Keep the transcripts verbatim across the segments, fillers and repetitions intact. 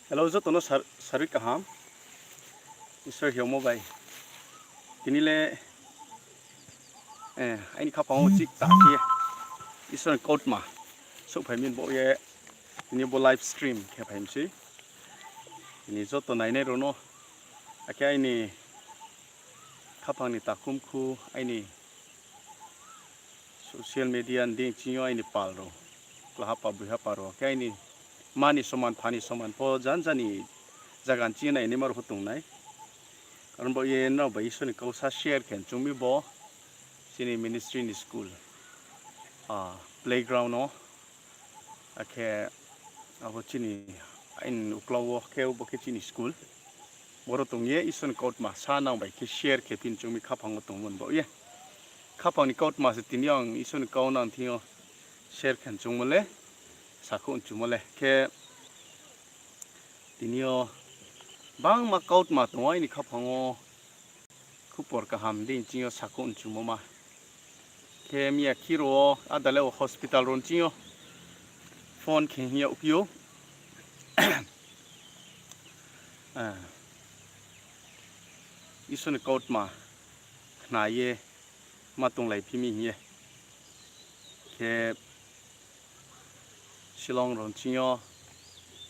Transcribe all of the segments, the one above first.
Hello, joto no sar-, sarui kaham. Isor hiamo bai. Tini le, eh, aini khaphang wo chih ta khe Isor ni kautma souhphai mi bo ye tini bo live stream khe phai mi sei. Tini joto nainai rao no, akhe aini khaphang ni takhumkhu, aini social media ni deing ching yo aini pal rao, klaha pa, buiha pa rao, akhe aini mma ni soman, pha ni soman pho janja ni zaga ni ching yo nainaima rao pho tongnai. Aro bo ye nrao bai Isor ni kau sa share khe chung mi bo chini ministry ni school, ah, playground no, akhe abo chini aini uklau wo khe bo khe chini school. Boro tong ye Isor ni kautma sa nang bai khe share khe phi chung mi khaphang wo tongmo ni baoh ye. Khaphang ni kautma se tini yo ang Isor ni kau nang thing yo share khe chungmo le, sakhouh chumo le. Khe tini yo bangma kautma tong ou aini khaphang wo, khupor kaham deing ching yo sakhouh chumo ma. Khe miya khiro wo ada le wo hospital rao ni ching yo phone khe hing yag phi ou. Isor ni kautma khna ye ma tonglaiphi mi hing ye. Khe Shillong rao ni ching yo,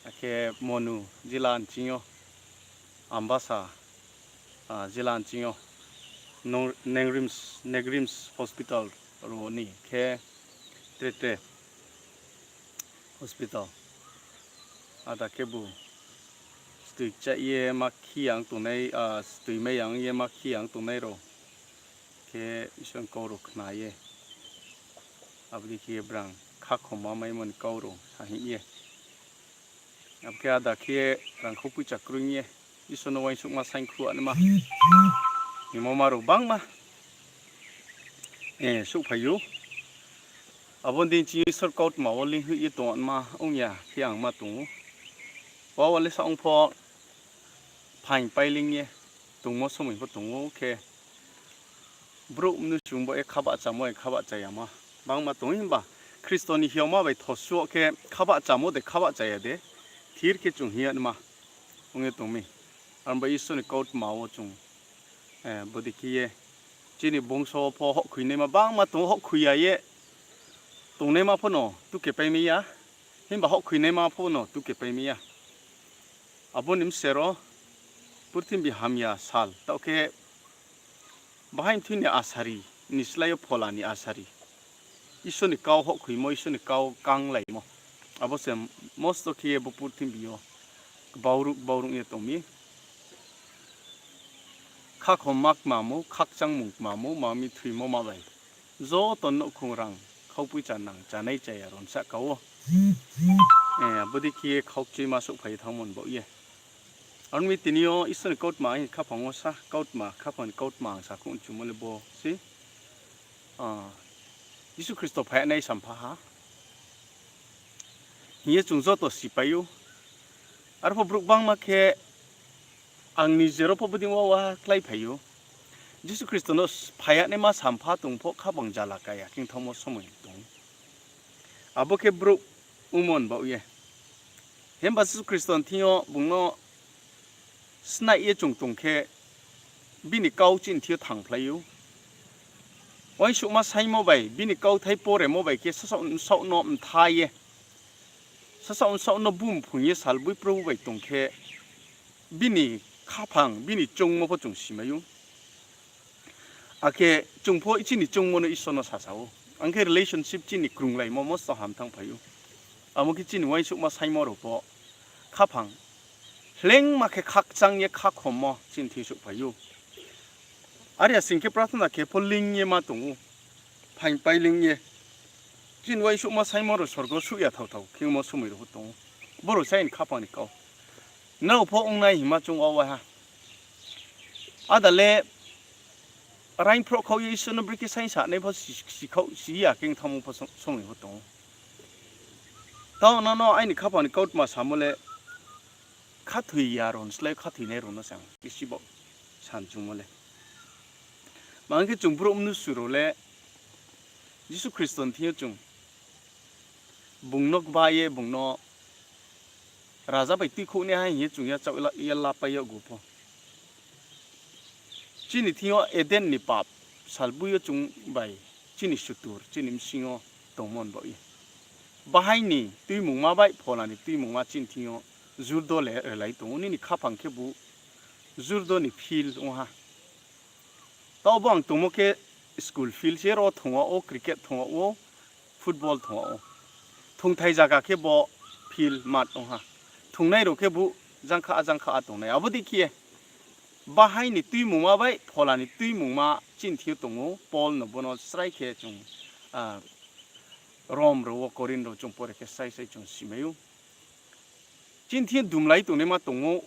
akhe Manu jila ni ching yo, Ambasa, ah, jila ni ching yo, Nong-, Nengrims, Negrims Hospital rao ni khe tre tre hospital. Ada khebu stoi kcha ye ma khi yang tongnai, ah, stoi mai yang ye ma khi yang tongnai rao khe Isor ni kau rao khna ye, abo dei khe brang khakhoma maimo ni kau rao sa hing ye. Abo khe ada khe rangkhou poicha kroi ye Isor no uaingsouhma saingkhruh naima hingmo ma rao bangma, eh, souhphai ou. Abo ni deing ching Isor kautma wo linghoih ye tong naima ong ya khe ang ma tong ou. Wa wa le sa ong pho phaing pailing ye tongmo somoi pho tong ou khe, brouh mnusu bo ye khabahchamo ye khabahcha yama bangma tong ou, himba Khristo ni hiaoma bai thosuo khe khabahchamo de khabahcha ya de thir khe chung hing ya naima ong ye tong mi. Aro ba Isor ni kautma wo chung, eh, bodei khe ye chini bongso wo pho houhkhoinaima bangma tong ou, houhkhoi ya ye tongnaima pho no tukepai mai ya, himba houhkhoinaima pho no tukepai mai ya. Abo ni bsero purthimbi hamya sal, taoh khe bahai mthoi ni asari ni slái yo phola ni asari, Isor ni kau houhkhoimo, Isor ni kau kanglaimo, abo se mosto khe ye bo purthimbi yo kbauruh kbauruh ye tong mi. Khakhomma kmamo, khakchangmung kmamo, ma mi thoimo ma bai joto nouhkhong rang khaopoicha nang chanai chaya rao ni sahka wo, eh, bodei khe ye khaukchuima souhphai ye thanngmo ni baoh ye. Aro mi tini yo Isor ni kautma aini khaphang wo sa, kautma, khaphang ni kautma ang sakhouh chumo le bo sei, ah, Jisu Khristo phai ya nai sampha ha hing ye chung joto sipai ou. Arpho brouh bangma khe ang ni jero pho bodei wa wa kláiphai ou. Jisu Khristo no phai ya naima sampha tong pho khaphang jala kaya khe thanngmo somoi tong ou. Abo khe brouh ongmo ni baoh ye. Himba Jisu Khristo ni thing yo bung no snaih ye chung tong khe, bini kau chini thing yo thangphlai ou. Uaingsouhma saingmo bai, bini kauthai poremo bai khe sasaoh bsaoh no mtha ye, sasaoh bsaoh no bumphung ye salboi Probu bai tong khe, bini khaphang, bini choungmo pho chung simai ou. Akhe chung pho chini choungmo no Isor no sasa ou. Ang khe relationship chini krunglaimo mosto ham thanngphai ou. Amo khe chini uaingsouhma saingmo rao pho khaphang hlengma khe khakchang ye khakhommo chini thing souhphai ou. Are ya sing khe prarthana khe pho ling ye ma tong ou. Phaing pai ling ye. Chini uaingsouhma saingmo rao sorgo suh ya thao thao khemo somoi rao pho tong ou. Boro se aini khaphang ni kau. Nrao pho ongnai hingma chung wa waiha. Ada le raing phrohkhaoh ye Isor no brekhe saingsanai pho si-, sikhaoh si ya khe thanngmo pho so-, somoi pho tong ou. Taoh nang no aini khaphang ni kautma samo le, khathoi ya rao ni slái khathoinai rao no se ang bisi baoh san chungmo le. Mang khe chung brouh mnusu rao le Jisu Khristo ni thing yo chung bung no kba ye, bung no raja bai tuikhouhnaiha hing ye chung yachaoh la, ye lapai yag gu pho. Chini thing yo Eden ni pap salboi yo chung bai chini sutur, chini bsing yo tongmo ni baoh ye. Bahai ni tuimungma bai phola ni tuimungma chini thing yo jurdo le relai tong ou. Nini khaphang khebu jurdo ni field ong ha. Taoh bo ang tongmo khe school field se, ro thong yag ou, cricket thong yag ou, football thong yag ou. Thongthai zaga khe bo field mat ong ha. Thongnai rao khebu jangkha a jangkha a tongnai. Abo dei khe bahai ni tuimungma bai phola ni tuimungma chini thing yo tong ou, Paul no bo no srai khe chung, ah, Rom rao wo, Korinth rao chung pore khe srai srai chung simai ou. Chini thing yo dumlai tongnaima tong ou,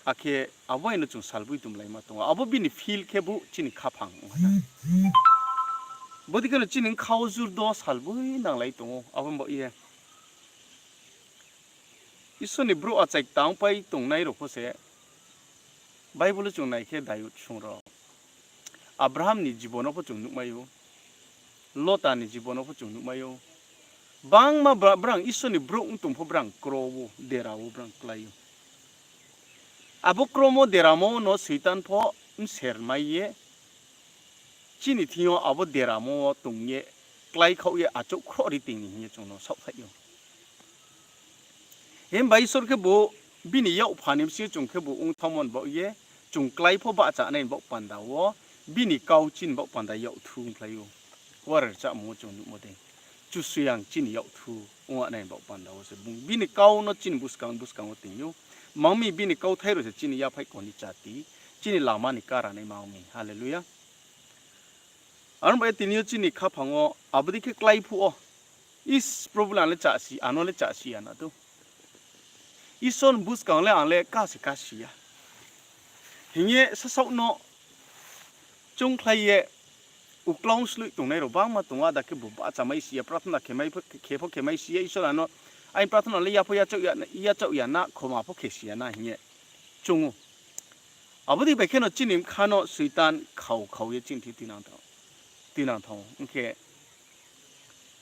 akhe abo bai no chung salboi dumlaima tong ou. Abo bini field khebu chini khaphang ong ha na. Bo dei khe no chini bkha wo jurdo salboi nanglai tong ou, abo ni baoh ye. Isor ni brouh achai tangpai tongnai rao pho se, Bible wo chung nai khe Dayud song rao, Abraham ni jibon wo pho chung nuhmai ou, Lota ni jibon wo pho chung nuhmai ou. Bangma bra-, brang Isor ni brouh ong tong pho brang kro wo, dera wo brang klái ou. Abo kromo deramo no Soitan pho bser mai ye, chini thing yo abo deramo wo tong ye, kláikhaoh ye achouh khroh ri tong ni hing ye chung no saohthaih ou. Himba Isor khebu bini yakpha ni bsing yo chung khebu ong thanngmo ni baoh ye, chung klái pho bahcha nai ni baoh panda wo, bini kau chini baoh panda yakthu ongkhlai ou. Kuarer chámung wo chung nuhmo dei, Kchusoyang chini yakthu ong nai ni baoh panda wo se bung bini kau no chini buskang buskang wo toing ou. Mang mi bini kauthai rao se chini yaphaih koni chati, chini lama ni kara nai mang mi. Hallelujah. Aro bai tini yo chini khaphang wo abo dei khe klái phuh wo, is, Probu le ang le chasi, ano le chasi ya na tou. Isor ni buskang le ang le ká se ká si ya hing ye sasaoh no choungkhlai ye, uklau sloih tongnai rao bangma tong ou, ada khebu bahcha mai si ya, prarthana khe mai pho, khe pho khe mai si ya, Isor ano, aini prarthana le ya pho yachaoh ya na, yachaoh ya na, khoma pho khe si ya na hing ye choung ou. Abo dei bai khe no chini bkha no Soitan khau khau ye chini thing tuinang thanng, tuinang thanng ou. Ong khe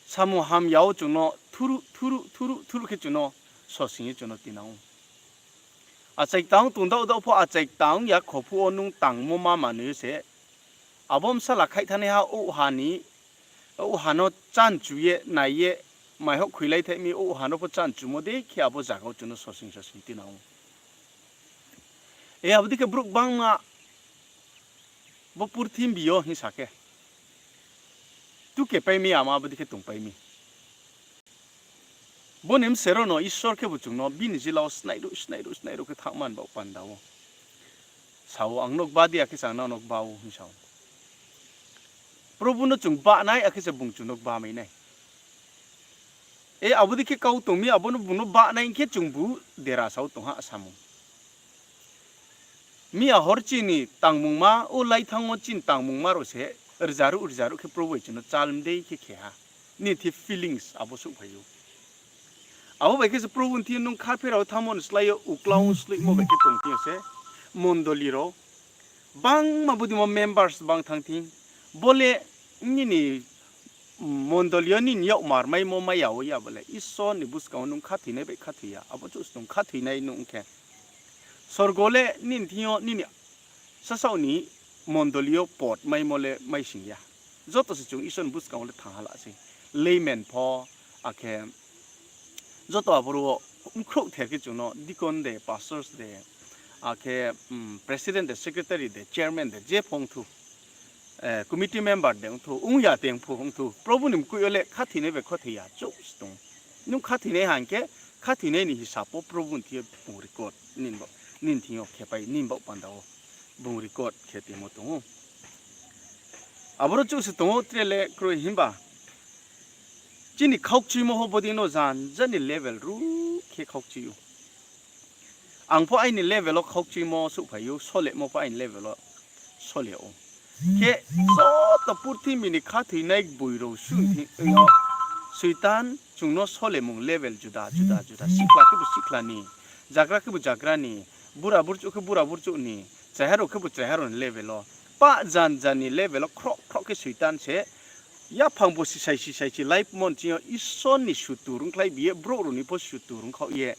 samung hamya wo chung no thuruh, thuruh, thuruh, thuruh khe chung no sosing ye chung no tuinang ou. Achai tang tong daoh daoh pho achai tang ya kho phuh wo nung tangmo ma manoi yo se. Abo bsala khaih thanngnaiha ouha ni, ouha no chanchu ye, nai ye, mai houh khuilai thai mi ouha no pho chanchumo dei khe abo zaga wo chung no sosing sosing tuinang ou. E abo dei khe brouh bangma bo purthimbi yo hing sa khe, tuke pai mi ama abo dei khe tongpai mi. Bo ni bsero no Isor khebu chung no bini jila wo snai ruh, snai ruh, snai ruh khe thanngma ni baoh panda wo sa ou, ang no gba di, akhe se ang nang no gba ou hing sa ou. Probu no chung gba nai, akhe se bung chung no gba mai nai. E abo dei khe kau tong mi, abo no bung no gba nai hing khe chungbu dera sa ou tong ha samung. Miya hor chini tangmungma, o laithang wo chini tangmungma rao se rzaruh rzaruh khe Probu bai chung no chal mdei khe khe ha. Nini thing feelings abo souhphai ou. Abo bai khe se Probu ni thing yo nung kharpherao thanngmo ni slái yo uklau sloihmo bai khe tong thing yo se mondoli rao bangma bodei mo members bang thanng thing. Bo le nini mondoli yo nini yak marmaimo mai ya wo ya bo le Isor ni buskang wo nung khathoinai bai khathoi ya, abo chouh se nung khathoinai nung khe. Sorgo le nini thing yo nini sasaoh ni mondoli yo pod maimo le maising ya. Joto se chung Isor ni buskang wo le thanng ha la sei. Layman pho, akhe joto aboro wo mkhrouh ther khe chung no deacon de, pastors de, akhe, mm, president de, secretary de, chairman de, je pho ong thou, eh, committee member de ong thou, ong ya teng pho ong thou, Probu ni mkoih yo le khathoinai bai khathoi ya chouh se tong. Nung khathoinai hang khe, khathoinai ni hisab wo Probu ni thing yo bung record, nini baoh, nini thing yo khepai, nini baoh panda wo bung record khe tongmo tong ou. Aboro chouh se tong ou, tre le kroi himba chini khaukchuimo pho bodei no janja ni level ruh khe khaukchui ou. Ang pho aini level wo khaukchuimo souhphai ou, solemo pho aini level wo sole ou. Khe joto purthimbi ni khathoinai gboi rao suh thing yo, Soitan chung no solemung level juda juda juda, sikhla khebu sikhla ni, jagra khebu jagra ni, bura burchouh khe bura burchouh ni, chraiha rao khebu chraiha rao ni level wo, pah janja ni level wo khroh khroh khe Soitan se yaphang bo sisai sisai se life mon ching yo Isor ni sutur ongkhlai bi ye, brouh rao ni pho sutur ongkhaoh ye,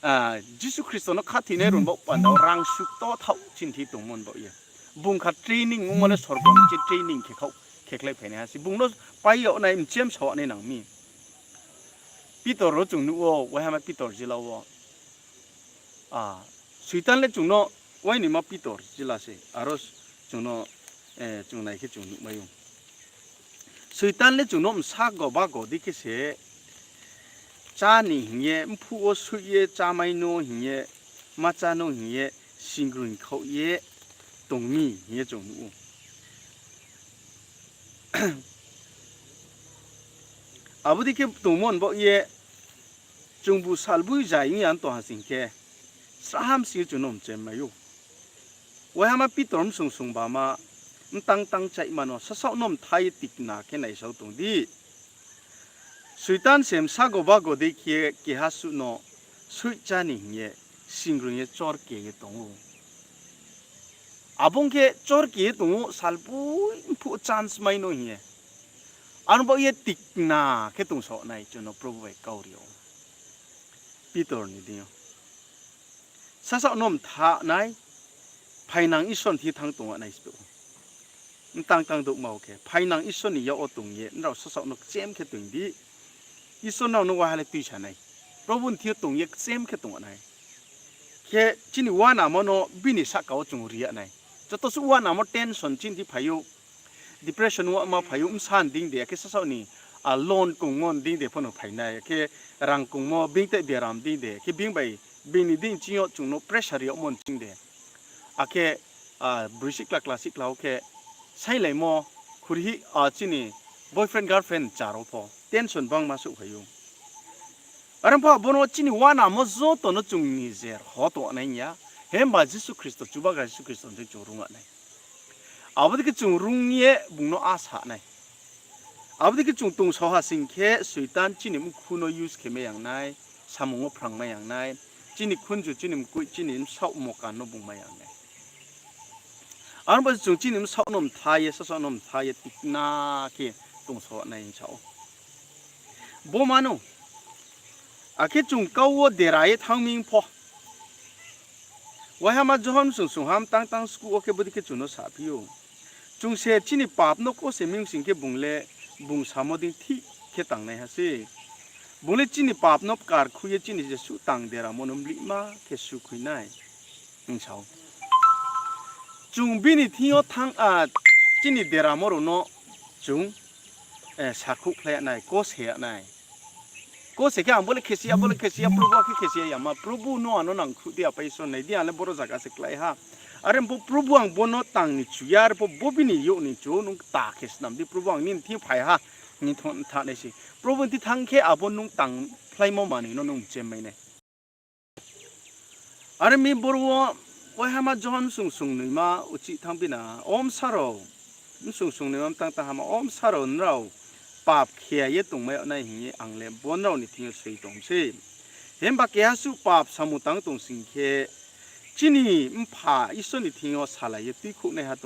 Jisu Khristo no khathoinai rao ni baoh panda wo rang suh to thaoh chini thing tongmo ni baoh ye. Bung kha training ongmo le sorgo ni se training khe khaoh, khekhlai phainaiha se. Bung no pai yag nai, mchemsa yag nai nang mi. Pitor wo chung nuh wo, waihama Pitor jila wo. Soitan le chung no uainoima Pitor jila se, aro chung no, chung nai khe chung nuhmai ou. Soitan le chung no bsa goba godi khe se chá ni hing ye, mphuh wo suih ye chámai no hing ye, ma chá no hing ye, singrung khaoh ye tong mi hing ye chung nuh ou. Abo dei khe tongmo ni baoh ye, chungbu salboi zai ong ya tong ha sing khe, srahha bsing ye chung no mchemmai ou. Waihama Pitor bsung sung bama, mtang tang chaihma no sasaoh no mtha ye tikna khe naisao tong di. Soitan se bsa goba godi khe keha suh no suih chá ni hing ye, singrung ye chorke ye tong ou. Abo ong khe chorke ye tong ou, salboi mphuh chance mai no hing ye. Ano baoh ye tikna khe tongsaoh nai chung no Probu bai kau ri ou. Pitor ni deing yo. Sasaoh no mtha nai, phainang Isor ni thing thanng tong nai se. Mtang tang douhma wo khe, phainang Isor ni yak wo tong ye, nrao sasaoh no kchem khe toing di. Isor nrao no waha le tuisa nai. Probu ni thing yo tong ye kchem khe tong nai. Khe chini uanamo no bini sahka wo chung ri yag nai. Joto suh uanamo tension chini thing phai ou. Depression uanamo phai ou, bsa ni deing de, akhe sasaoh ni loan kongmo ni deing de pho no phai nai, akhe rang kongmo, being tei biaram deing de, akhe being bai, being ni deing ching yo chung no pressure yagmo ni ching de. Akhe broi sikla kla sikla wo khe sailaimo, khuri hi, chini boyfriend girlfriend chá rao pho tension bangma souhphai ou. Are pho abo no chini uanamo joto no chung nijer ho tong nai ya, himba Jisu Khristo, Chubagra Jisu Khristo ni chung rung nai. Abo dei khe chung rung ye bung no asa nai. Abo dei khe chung tongsaoh ha sing khe Soitan chini mkhu no use khe mai yang nai, samung wo phrang mai yang nai, chini khunju, chini mkoih, chini bsaoh mokan no bung mai yang nai. Aro bo chung chini bsaoh no mtha ye, sasaoh no mtha ye tikna khe tongsaoh nai hing sa ou. Bo mano, akhe chung kau wo dera ye thanng mi pho. Waihama Johon sung sung ham tang tang skuh wo khe bodei khe chung no saphi ou. Chung se chini pap no kose mi sing khe bung le bung samo dei thik khe tangnaiha se. Bung le chini pap no pkar khui ye chini jesuh tang deramo no mlihma khe sukhui nai. Hing sa ou. Chung bini thing yo thanng, chini deramo rao no chung sakhouhkhlai ya nai, kose ya nai. Kose khe ang bo le khesi ya, bo le khesi ya, Probu akhe khesi ya yama, Probu no ano nangkhruh di, Apa Isor, nai di, ang le boro zaga se klái ha. Are bo Probu ang bo no tang ni chu ya, are pho bo bini youh ni chu, nung kta khe snam di, Probu ang nini thing phai ha, hing thanng nai se. Probu ni thing thanng khe abo nung tangkhlaimo manoi no nung mchemmai nai. Are mi boro wo, waihama Johon sung sung noima uchih thanng bina, o bsa rao, sung sung noima mtang tang hama, o bsa rao, nrao pap khe ya ye tongmai yag nai hing ye ang le bo nrao ni thing yo soi tong sei. Himba keha suh pap samung tang tong sing khe, chini Mpha Isor ni thing yo salai ye tuikhouhnaiha tong.